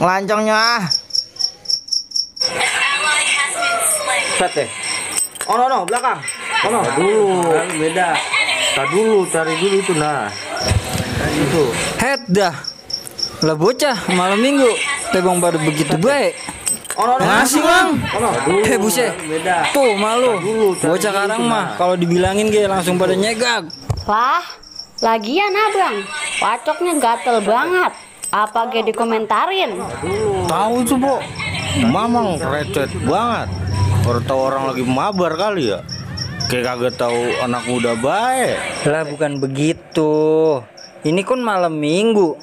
ngelancongnya ah. Set deh. Oh no, belakang. Oh no. Dulu, beda. Tak dulu, cari dulu itu nah. Itu. Head dah. Lah bocah malam minggu tebang pada begitu baik. Oh no. Ngasih bang. Buset. Beda. Tuh malu. Bocah karang mah kalau dibilangin ge langsung pada nyegak. Lah, lagian abang, pacoknya gatel banget. Apa ge dikomentarin? Tahu itu, Bu. Mamang recet banget. Baru tahu orang lagi mabar kali ya. Kayak kagak tahu anak muda baik. Lah bukan begitu. Ini kan malam minggu.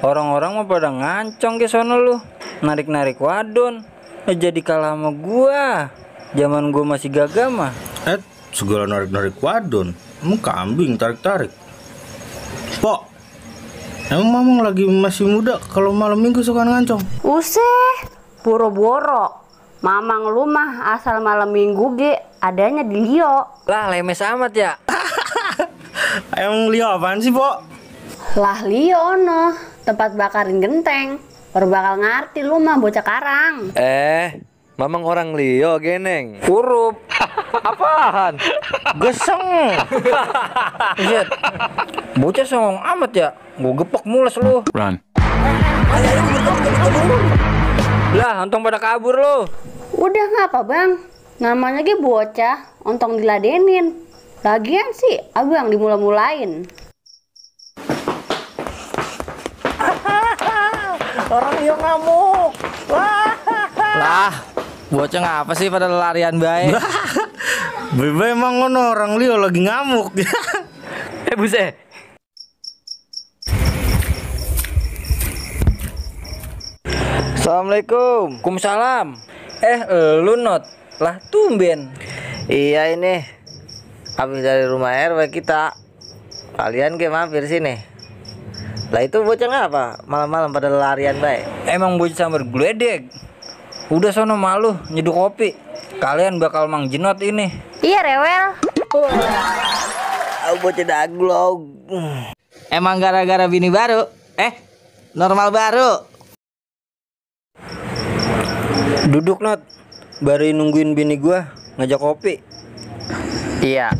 Orang-orang mah pada ngancong ke sono lu. Narik-narik wadon. Jadi kalah sama gua. Zaman gua masih gagah mah. Segala narik-narik wadon. Emang kambing tarik-tarik. Pok, emang mamang lagi masih muda kalau malam minggu suka ngancong? Useh, boro-boro. Mamang lu mah asal malam minggu ge adanya di Lio. Lah lemes amat ya. Emang Lio apaan sih, Pok? Lah Lio no, tempat bakarin genteng. Baru bakal ngerti lu mah bocah karang. Mamang orang Lio geneng. Urup. Apaan? Geseng. Buset. Bocah songong amat ya. Gua gepok mules lu. Run. Lah, ontong pada kabur lu. Udah ngapa bang? Namanya ge bocah, ontong diladenin. Lagian sih abang dimula-mulain. Orang Lio ngamuk. Lah, bocah ngapa sih pada larian baik? Bebe emang ngono orang Lio lagi ngamuk. Buset. Assalamualaikum. Waalaikumsalam. Lu Not. Lah tumben. Iya ini habis dari rumah RW kita. Kalian ke mampir sini. Lah itu bocah ngapa? Malam-malam pada larian baik. Emang bocah sambar gledek. Udah sono malu nyeduh kopi. Kalian bakal mang jenot ini. Iya rewel. Bocah daglog. Emang gara-gara bini baru? Normal baru. Duduk Not. Baru nungguin bini gua ngajak kopi. Iya.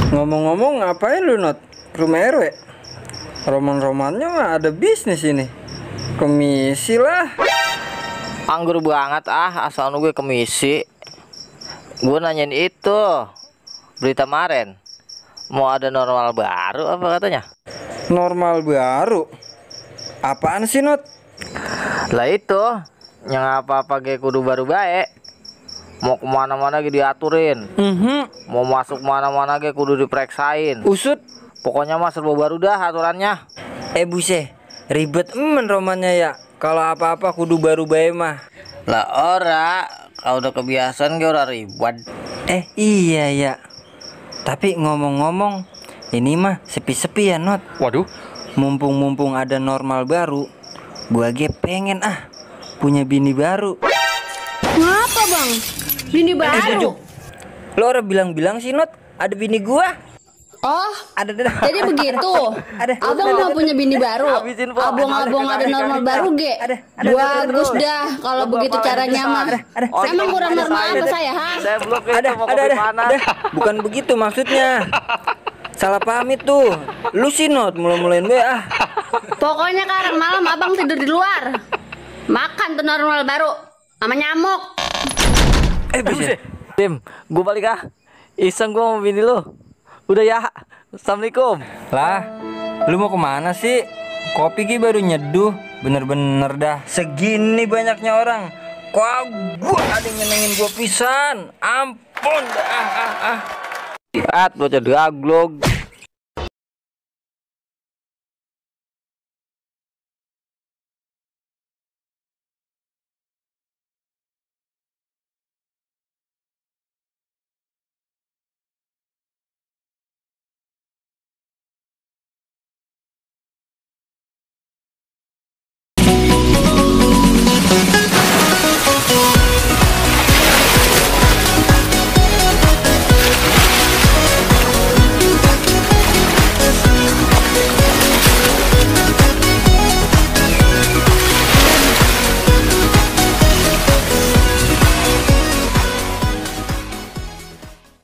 Ngomong-ngomong ngapain lu Not? Rumah RW? Roman-romannya mah ada bisnis ini. Komisi lah. Anggur banget asal gue komisi. Gue nanyain itu berita kemarin. Mau ada normal baru apa katanya? Normal baru? Apaan sih Not? Lah itu yang apa-apa kayak kudu baru baik. Mau kemana-mana gitu diaturin. Mau masuk mana-mana kayak kudu diperiksain. Usut. Pokoknya mah serba baru dah aturannya. Buset, ribet romannya ya. Kalau apa-apa kudu baru bae mah. Lah ora, kalau udah kebiasaan ge ora ribet. Iya ya. Tapi ngomong-ngomong, ini mah sepi-sepi ya Not. Waduh. Mumpung ada normal baru, gua ge pengen punya bini baru. Ngapa bang? Bini baru? Lo orang bilang-bilang sih Not, ada bini gua. Oh, Ada. jadi begitu. Abang mau punya bini baru. Abang ada normal baru ge. Bagus dah kalau begitu caranya mah. Emang kurang normal apa saya Saya belum Ada. Bukan begitu maksudnya. Salah paham itu. Lu sih Not mulai-mulain gue Pokoknya sekarang malam abang tidur di luar. Makan tuh normal baru sama nyamuk. Buset. Tim, gue balik Iseng gue mau bini lu. Udah ya. Assalamualaikum. Lah, lu mau kemana sih? Kopi ki baru nyeduh. Bener-bener dah. Segini banyaknya orang. Kagak ada yang nyenengin gua pisan. Ampun dah. Bocah daglog.